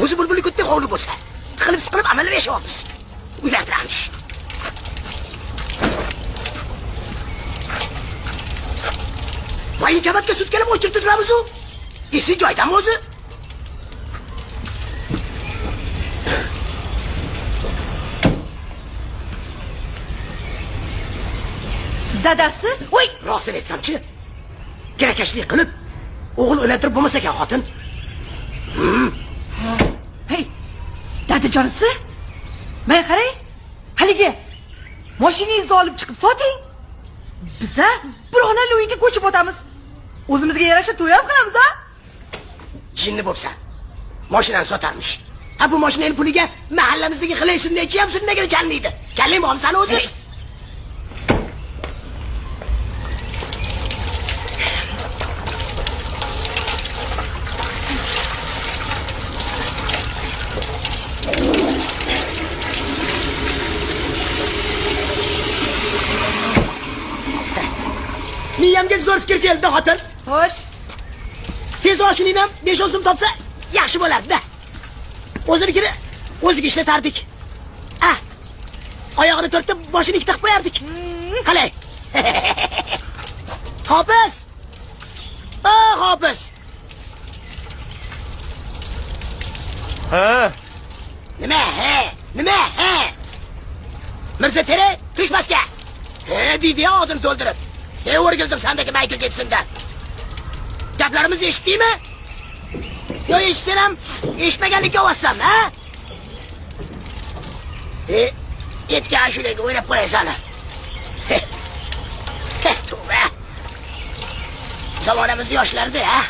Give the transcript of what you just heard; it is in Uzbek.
O'zi bulbulli ko'tda hovli bo'lsa, tiqilib siqilib amallab yashayapmiz. Uylantiramiz. Voenkomatga sutkalab o'chirib turamiz u. Esi joydami o'zi? Dadasi? Voy, rostini aytsamchi, kirakashlik qilib, o'g'il o'lantirib bo'lmas ekan xotin. Hey, dadajonisi? Mana qarang, haligi mashinangizni olib chiqib soting. Biza bir xonali uyga ko'chib o'tamiz. O'zimizga yarasha to'y ham qilamiz, a? Jinni bo'lsa, mashinani sotarmish. Ha, bu mashinaning puliga mahallamizdagi xilay sunnaychi ham sunnagini chalmaydi. Kallang bormi sani o'zi? Miyamga zo'r fikr keldi, xotin. Xo'sh. Tezroq shuning ham 5-10 so'm topsa yaxshi bo'lardi-da. O'zinikini o'ziga ishlatardik. Ah. Oyog'ini to'rtta, boshini ikkita qilib qo'yardik. Qalay? Hofiz! A, Hofiz! Ha, Nima, he? Nima, he? Mirza Tere, tushmasga. He, deydi ya og'zini to'ldirib. He, o'rgildim sandagi Michael Jacksondan. Gaplarimizni eshitdingmi? Yo eshitsam ham eshitmaganlikka ovozzam, ha? E, etga ashulaga o'ynab qo'yasan. Tavba. Zamonamiz yoshlarida, ha?